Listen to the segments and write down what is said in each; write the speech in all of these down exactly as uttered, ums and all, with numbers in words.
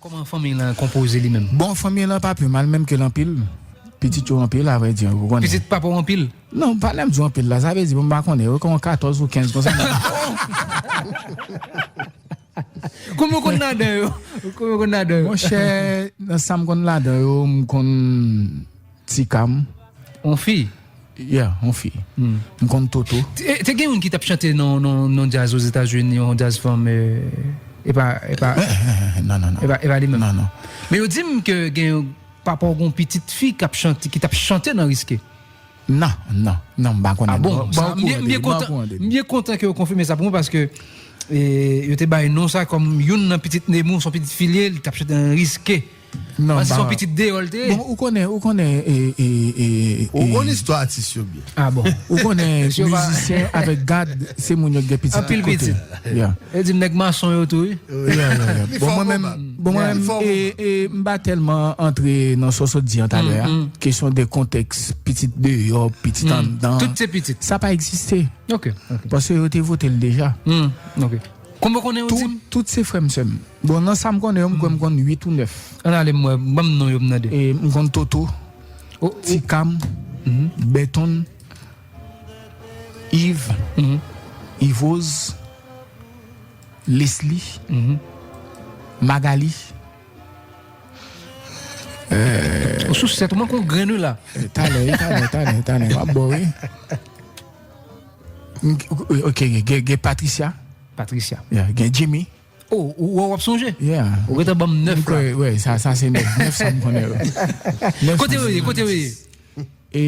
Kòman fanmi lan konpoze li menm? Bon, fanmi lan pa pi mal menm ke l anpil. Pitit yo anpil, a vrè di, ou konnen. Pitit papa w anpil? Non, pa lè m di w anpil la, sa vle di, bon, m pa konnen, yo konn katòz ou kenz konsa. Konbyen w konn ladan yo? Konbyen w konn ladan yo? Monchè, nan sa m konn ladan yo, m konn Tikam. On fi? Yeah, on fi. M konn Toto. Te, te gen youn ki t ap chante nan, nan, nan djaz Ozetazini, yon djaz fanm, eh, e pa, e pa, Non, non, non. E pa, e pa li menm. Non, non. Men yo di m ke gen papa w gon pitit fi k ap chante, ki t ap chante nan Riske. Non, non, non, m pa konnen. Ah bon, m pa sa, m byen, m byen kontan, m byen kontan ke yo konfime sa pou mwen paske, eh, yo te bay non sa kòm youn nan pitit Nemou, se yon pitit fi li ye, li t ap chante nan Riske. Non, paske se yon pitit deyò l te ye. Bon, ou konnen, ou konnen, e, e, e, Ou e, konn istwa atis yo byen. Ah bon. Ou konnen, mizisyen avèk gad, se moun yo k gen pitit tout kote. Anpil pitit. Yeah. E di m nèg mason yo tou, wi. Yeah, yeah, yeah. Bon, mwen menm, bon, mwen menm, e, e, m pa tèlman antre nan sa w sot di an talè a. Kesyon de kontèks, pitit deyò, pitit anndan. Tout se pitit. Sa pa egziste. Ok, ok. Paske yo te vote l deja. Ok. Konbyen w konnen yo di m? Tout se frè m, sè m. Bon, nan sa m konnen yo, m kwè m konn uit ou nèf. Ann ale m wè, ban m non yo m tande. E, m konn Toto, Tikam, Bèton, Yves, Yvose, Leslie, Magali. Ou sou sèt, ou manke yon grenn wi la. Talè, talè, talè, talè. W ap bon, wi. Ok, gen, gen Patricia. Patricia. Yeah, gen Jimmy. Oh, ou, ou, w ap sonje? Yeah. Ou gentan ban m nèf la. Wi, sa, sa se nèf, nèf sa m konnen yo. Kote yo ye, kote yo ye? E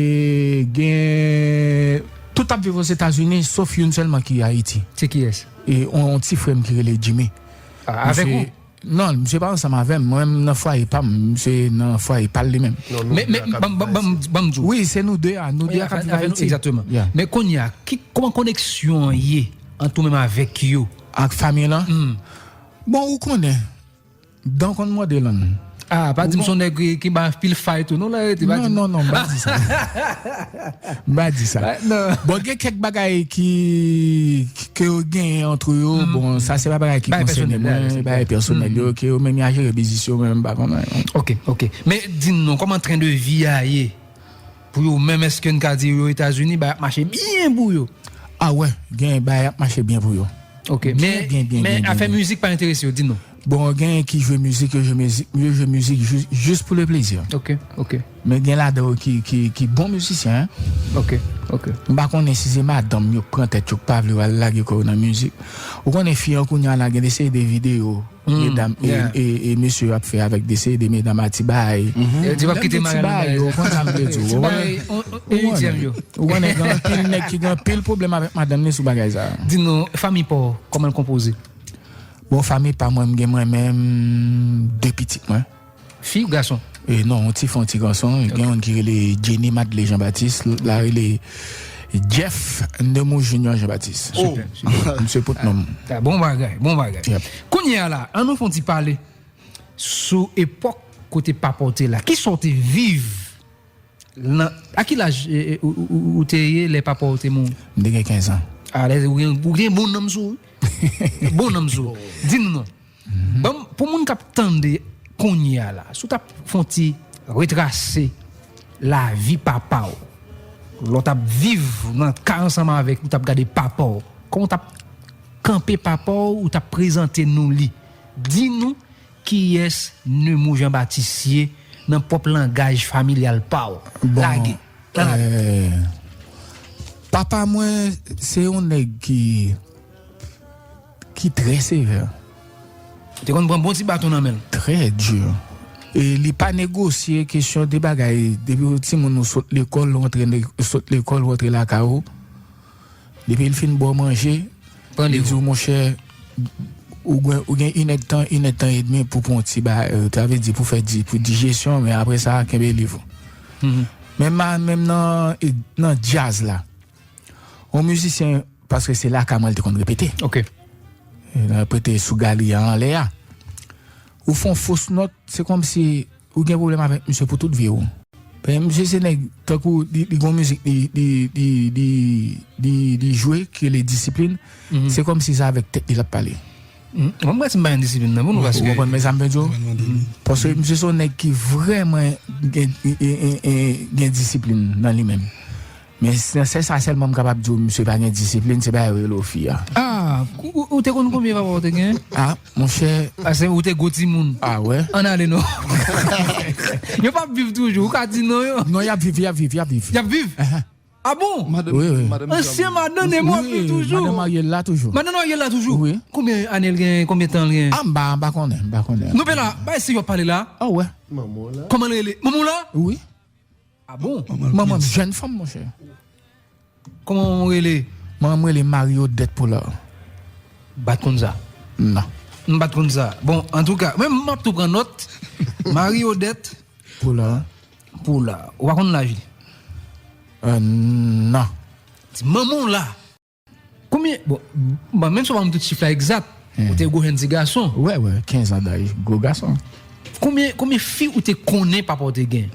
gen, tout ap viv Ozetazini, sof youn sèlman ki Ayiti. Se kiyès? E on, on ti frè m ki rele Jimmy. Ah, avèk ou? Non, misye pa ansanm avè m. Mwen menm nan fwaye pa m, misye nan fwaye pa l li menm. Men, men, ban, ban, ban, ban m di w. Wi, se nou de a, nou de a k ap viv Ayiti. Egzakteman. Yeah. Men kounye a, ki, kòman koneksyon an ye ant ou menm avèk yo? Ak fanmi lan? Bon, ou konnen, dan konn mòde lang. Ah, pa di m se yon nèg ki, ki ba pil fay tou. Non, la, rete, pa di m. Non, non, non, m pa di sa. M pa di sa. Bon, gen kèk bagay ki, ke yo genyen ant yo, bon, sa se pa bagay ki konsène mwen, se bagay pèsonèl yo, ke yo menm y a jere biznis yo, mwen menm m pa konn anyen. Ok, ok. Men di n non, kòman tren de vi a ye? Pou yo menm, èske n ka di yo Etazini, bagay ap mache byen pou yo? Ah wè, gen bagay ap mache byen pou yo. Ok, men, men afè mizik pa enterese yo, di nou. Bon, gen ki jwe mizik, yo jwe mizik, yo jwe mizik jis, jis pou le plezi. Ok, ok. Men gen ladan yo ki, ki, ki bon mizisyen, en. Ok, ok. M pa konnen si se madanm yo k pran tèt yo k pa vle yo al lage kò yo nan mizik. Ou konnen fi an kounye a la gen de seri de videyo, medam, e, e, e mesye yo ap fè avèk de seri de medam a ti bagay. Yo di w ap kite maryaj, yo konn sa m vle di w, ou konnen. Ou konnen gen anpil nèg ki gen anpil pwoblèm avèk madanm li sou bagay sa. Di nou, fanmi pa w, kòman l konpoze? Bon, fanmi pa mwen, m gen mwen menm de pitit mwen. Fi ou gason? E non, yon ti fi, yon ti gason. Gen youn ki rele Jenny Madley Jean Baptiste, lòt la rele Jeff Nemours Junior Jean Baptiste. Sipè, sipè. Misye pot non m. Bon bagay, bon bagay. Kounye a la, ann nou fè yon ti pale sou epòk kote papa w te la. Kisa w te viv? Nan, a ki laj, e, e, ou, ou, ou, ou te ye lè papa w te mouri? M te gen kenz an. A, lè, ou gen, ou gen bon nanm sou ou, wi. Bon nanm sou ou. Di m non. Ban m, pou moun k ap tande kounye a la, si w t ap fè yon ti retrase lavi papa w, lè w t ap viv nan kay ansanm avèk li, w t ap gade papa w, kòman w t ap kanpe papa w, ou t ap prezante nou li? Di nou kiyès Nemours Jean Baptiste ye nan pwòp langaj familyal pa w. Bon, lage. Ann ale. Eh, papa mwen, se yon nèg ki, ki trè sevè. Te konn pran bon ti baton nan men l. Trè di. E li pa negosye kesyon de bagay. Depi w timoun, ou sot lekòl, ou antre ne-, ou sot lekòl, ou antre lakay ou. Depi l fin ba w manje, li di w, monchè, ou gen, ou gen inèdtan, inèdtan edmi pou pran yon ti ba, euh, sa vle di pou fè di-, pou dijesyon, men apre sa, kenbe liv ou. Men ma-, menm nan, nan djaz la, yon mizisyen, paske se lakay mwen l te konn repete. Ok. E, l repete sou galri a anlè a. Ou fè yon fos nòt, se kòmsi ou gen pwoblèm avèk misye pou tout vi w. Paske misye se nèg, tankou li, li gon mizik li, li, li, li, li, li jwe, ki rele Disiplin, se kòmsi se avèk tèt li l ap pale. Mwen, mwen si m pa gen disiplin nan pou nou, paske ou konprann men sa m vle di w? Paske misye se yon nèg ki vrèman gen, gen, gen, gen disiplin nan li menm. Men se, se sa sèlman m kapab di w, misye pa gen disiplin, se bagay yo rele w fi a. Ah, ou, ou te konn konbyen papa w te gen? Ah, monchè. Ah, se ou te gwo timoun. Ah, wè. Ann ale non. Yo p ap viv toujou, ou ka di non yo. Non, y ap viv, y ap viv, y ap viv. Y ap viv? Ah bon? Wi, wi. Ansyen madanm Nemo ap viv toujou? Madanm Ariel la toujou. Madanm Ariel la toujou? Wi. Konbyen ane l gen? Konbyen tan l gen? Ah, m pa, m pa konnen, m pa konnen. Nou pe la, bay si yo pale la. Ah, wè. Kòman l rele? Manman w la? Wi. Ah bon? Manman m jèn fanm, monchè. Kòman w rele? Manman m rele Marie Odette Poulard. M pa t konn sa. Non. M pa t konn sa. Bon, antouka, mwen m ap tou pran nòt. Marie Odette Poulard. Poulard. Ou pa konn laj li? Euh, non. Di manman w la. Konbyen, bon, bon, menm si w pa konn tout chif la egzat, ou te gwo jèn ti gason. Wè, wè, kenz an daj, gwo gason. Konbyen, konbyen fi ou te konnen papa w te gen?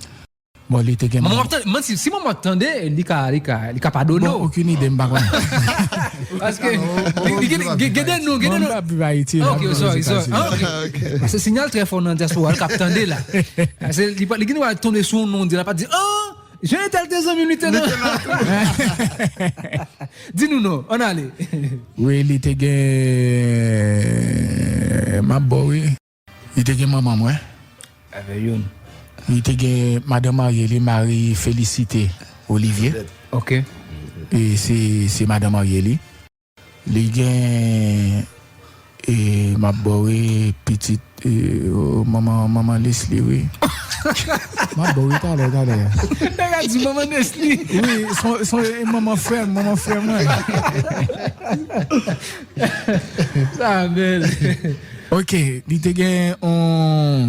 Bon, li te gen manman w ap tande, manti, si manman w ap tande, li ka, li ka, li ka padone w. Bon, okenn ide, m pa konnen. Paske li, li gen, gen, gen de nou, gen de nou. Mwen m pa viv Ayiti la. Ok, sorry, sorry. Ah, ok. Paske sinyal trè fò nan dyaspora l k ap tande la. Paske li pa, li gen dwa tonbe sou yon non, di l ap di, ah, Jean Etel te zanmi m, li te nan. Di nou non, ann ale. Wi, li te gen, m ap ba w, wi. Li te gen manman mwen. Avè youn. Li te gen madanm marye li, Marie Félicité Olivier. Ok. E se, se madanm marye li. Li gen, e, m ap ba w, wi, pitit, e, o, manman, manman Leslie, wi. M ap ba w, wi, talè, talè. Nèg la di manman Nesly. Wi, son, son, e, manman frè m, manman frè mwen. Sa bèl. Ok, li te gen on,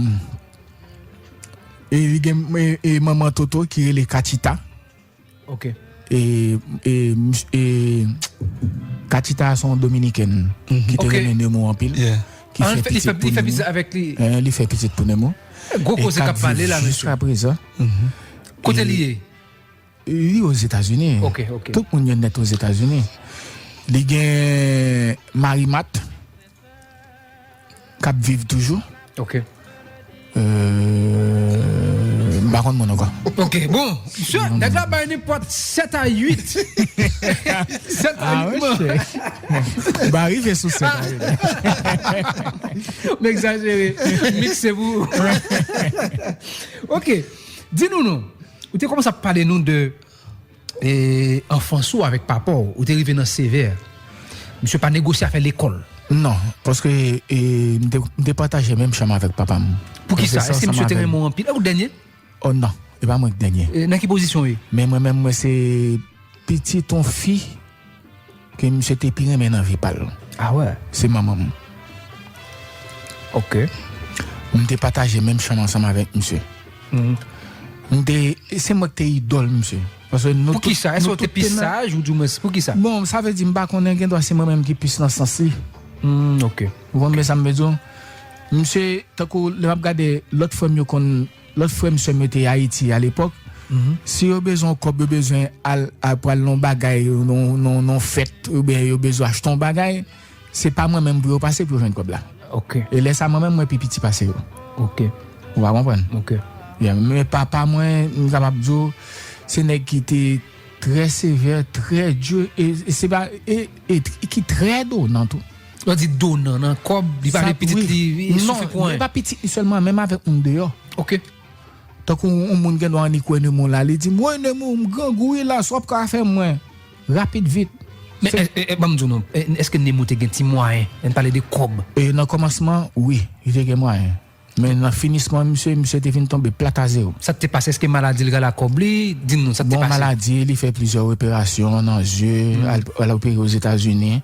e, li gen, e, e, manman Toto ki rele Kachita. Ok. E, e, e, Kachita se yon dominikèn ki te renmen Nemo anpil. Ki fè pitit pou Nemo. Li fè pitit avèk li. Eh, li fè pitit pou Nemo. Gwo koze k ap pale la, mesye. Jiska prezan. Kote li ye? Li Ozetazini. Ok, ok. Tout moun yo nèt Ozetazini. Li gen Marimat k ap viv toujou. Ok. Euh, m pa konn moun ankò. Ok, bon, mesye, nèg la bay nenpòt sèt a uit. Sèt a uit, man. M pa rive sou sèt a uit. M egzajere. Mikse pou ou. Ok. Di nou non. Ou te kòmanse ap pale nou de e, anfans ou avèk papa w, ou te rive nan sevè. Misye pa negosye afè lekòl. Non, paske, e, m te, m te pataje menm chanm avèk papa m. Poukisa? Èske misye te renmen w anpil? E ou dènye? Oh non, e pa mwen k dènye. E, nan ki pozisyon w ye? Men mwen menm, mwen se pitit yon fi ke misye te pi renmen nan vi pa l. Ah wè? Se manman m. Ok. M te pataje menm chanm ansanm avèk misye. M te, se mwen ki te idòl misye. Paske nou tout, poukisa? Èske w te pi saj ou di mwens poukisa? Bon, sa vle di m pa konnen, gen dwa se mwen menm ki plis nan sans li. Hmm, ok. Ou konprann sa m vle di w? Misye, tankou lè m ap gade lòt frè m yo konn, lòt frè m sè m yo te Ayiti alepòk, si yo bezwen yon kòb, yo bezwen al, al pral nan yon bagay, nan, nan, nan yon fèt, oubyen yo bezwen achte yon bagay, se pa mwen menm pou yo pase pou yo jwenn kòb la. Ok. E lè sa, mwen menm, mwen pi piti pase yo. Ok. Ou pa konprann? Ok. Yeah, men papa mwen, m kapab di w, se nèg ki te trè sevè, trè di, e, e se pa, e, e ki trè donan tou. Lè w di donan, nan kòb, li pa vle pitit li, li soufri pou anyen. Non, men pa pitit li sèlman, menm avèk moun deyò. Ok. Tankou yon moun gen dwa annik wè Nemo la, li di m, "Woy, Nemo, m grangou wi la, sa w ap ka fè mwen?" Rapid vit. Men, e, e, e, ban m di w non, e, èske Nemo te gen ti mwayen? Ann pale de kòb. E nan kòmansman, wi, li te gen mwayen. Men nan finisman, misye, misye te vin tonbe plat a zewo. Sa k te pase? Èske maladi l rale ak kòb li? Di n non, sa k te pase? Bon, maladi, li fè plizyè operasyon nan zye, al, al opere Ozetazini.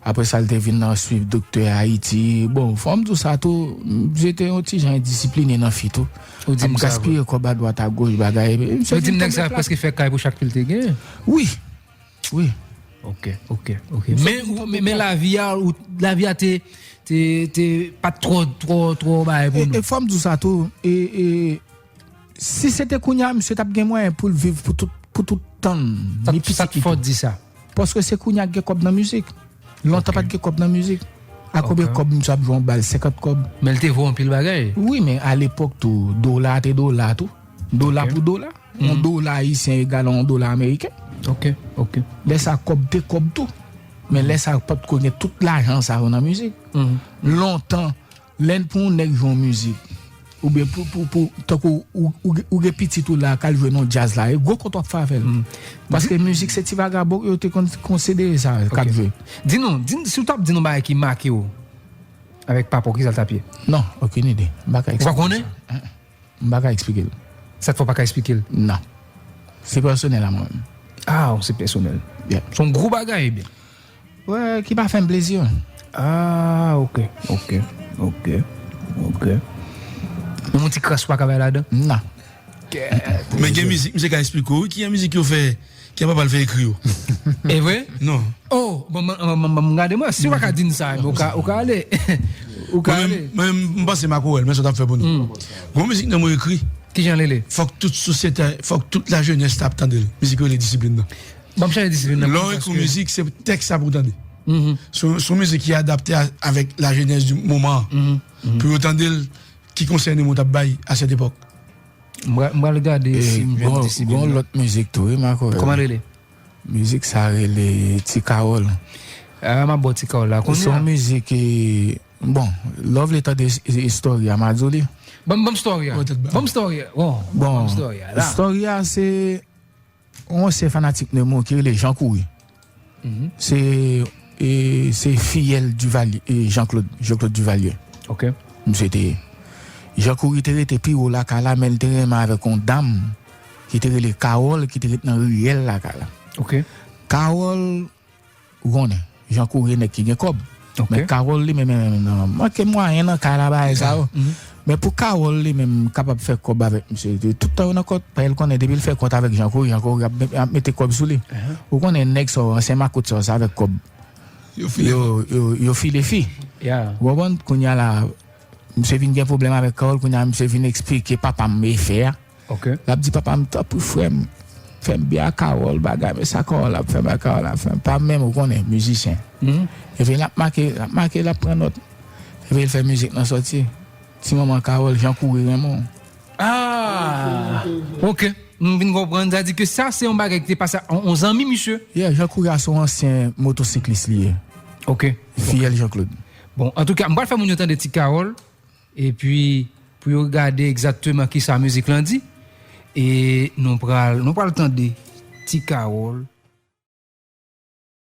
Apre sa, l te vin nan swiv doktè Ayiti. Bon, fò m di w sa tou, misye te yon ti jan endisiplinen nan fi tou. Ap gaspiye kòb adwat agoch, bagay. Yo di m nèg sa prèske fè kay pou chak fi l te gen. Wi. Wi. Ok, ok, ok. Men, men, men lavi a, lavi a te, te, te pa t twò, twò, twò bagay pou nou. E, e fò m di w sa tou, e, e, si se te kounye a, misye t ap gen mwayen pou l viv pou tout, pou tout tan, ni pitit li tou. Sa k fè w di sa? Paske se kounye a k gen kòb nan mizik. Lontan pa t gen kòb nan mizik. A konbyen kòb misye ap jwe yon bal? Senkant kòb. Men l te vo anpil bagay. Wi, men alepòk tou, dola te dola tou. Dola pou dola. Yon dola ayisyen egal a yon dola ameriken. Ok, ok. Lè sa kòb te kòb tou. Men lè sa pa t ko gen tout lajan sa yo nan mizik. Lontan, lè pou yon nèg jwe yon mizik, oubyen pou, pou, pou, tankou ou, ou, ou gen pitit ou la k al jwe nan djaz la, e gwo kont w ap fè avè l. Paske mizik se ti vagabon yo te konn konsidere sa k ap jwe. Di nou, di, si w t ap di nou bagay ki make w avèk papa w, ki sa l t ap ye? Non, okenn ide. M pa ka eksplike sa. Ou pa konnen? M pa ka eksplike l. Sa k fè w pa ka eksplike l? Non. Se pèsonèl a mwen menm. Ah, se pèsonèl. Yeah. Se yon gwo bagay, ebyen. Wè, ki pa fè m plezi. Ah, ok, ok, ok, ok. Menm yon ti kras ou pa ka bay ladan? Non. Men gen mizik, misye ka eksplike w, wi, ki gen mizik yo fè, ki papa l fè ekri yo. E vre? Non. Oh, bon, bon, bon, bon, bon, gade mwen, si w pa ka di n sa, men ou ka, ou ka ale. Ou ka ale. Mwen menm, mwen menm, m panse makorèl, men sa w t ap fè pou nou. Gon mizik nan mwen ekri. Kijan l rele? Fòk tout sosyete, fòk tout lajenès ta ap tande l. Mizik yo rele Disiplin nan. Ban m chanje disiplin nan. Lè w ekri yon mizik, se tèks sa pou w tande. Se yon, se yon mizik ki adapte a, avèk lajenès di moman an. Pou yo tande l, ki konsèy nou t ap bay a sèt epòk? M pral, m pral gade si m jwenn disiplin nan. Gon lòt mizik tou, wi, Marco. Kòman l rele? Mizik sa rele Ti Kawòl. Ah, m ap ba w Ti Kawòl la kounye a. Se yon mizik ki, bon, lè w vle tande is-, is-, istòri a, m a di w li. Ban m, ban m story a. Ban m story a. Bon, ban m story a la. Istòri a se yon ansyen fanatik Nemo ki rele Jean Coury. Se, e, se fiyèl Duvalier, e, Jean Claude, Jean Claude Duvalier. Ok. Misye te ye. Jean Coury te rete pi wo lakay la, men l te renmen avèk yon dam ki te rele Kawòl, ki te ret nan riyèl lakay la. Ok. Kawòl, ou konnen, Jean Coury nèg ki gen kòb. Ok. Men Kawòl li menm, menm, menm, nan manke mwayen nan kay la, bagay sa yo. Men pou Kawòl li menm kapab fè kòb avèk misye, tout tan yo nan kont, paske l konnen depi l fè kont avèk Jean Coury, Jean Coury ap, ap mete kòb sou li. Ou konnen nèg sa yo, ansyen makout sa yo, se avèk kòb yo, yo, yo file fi. Ou konprann? Kounye a la, misye vin gen pwoblèm avèk Kawòl, kounye a misye vin eksplike papa m efè a. Ok. L ap di, "Papa m, tanpri frè m, fè m byen ak Kawòl, bagay, men sa Kawòl ap fè, bagay Kawòl ap fè." Pa menm, ou konnen, mizisyen. Epi l ap make, l ap make, l ap pran nòt. Epi l fè mizik lan sòti. Ti manman Kawòl, Jean Coury renmen w. Ah! Ok. M vin konprann. Sa di ke sa se yon bagay ki te pase a yon, yon zanmi misye. Yeah, Jean Coury a se yon ansyen motosiklis li ye. Ok. Fiyèl Jean Claude. Bon, antouka, m pral fè moun yo tande Ti Kawòl. Epi, pou yo gade egzakteman kisa mizik lan di. E nou pral, nou pral tande Ti Kawòl.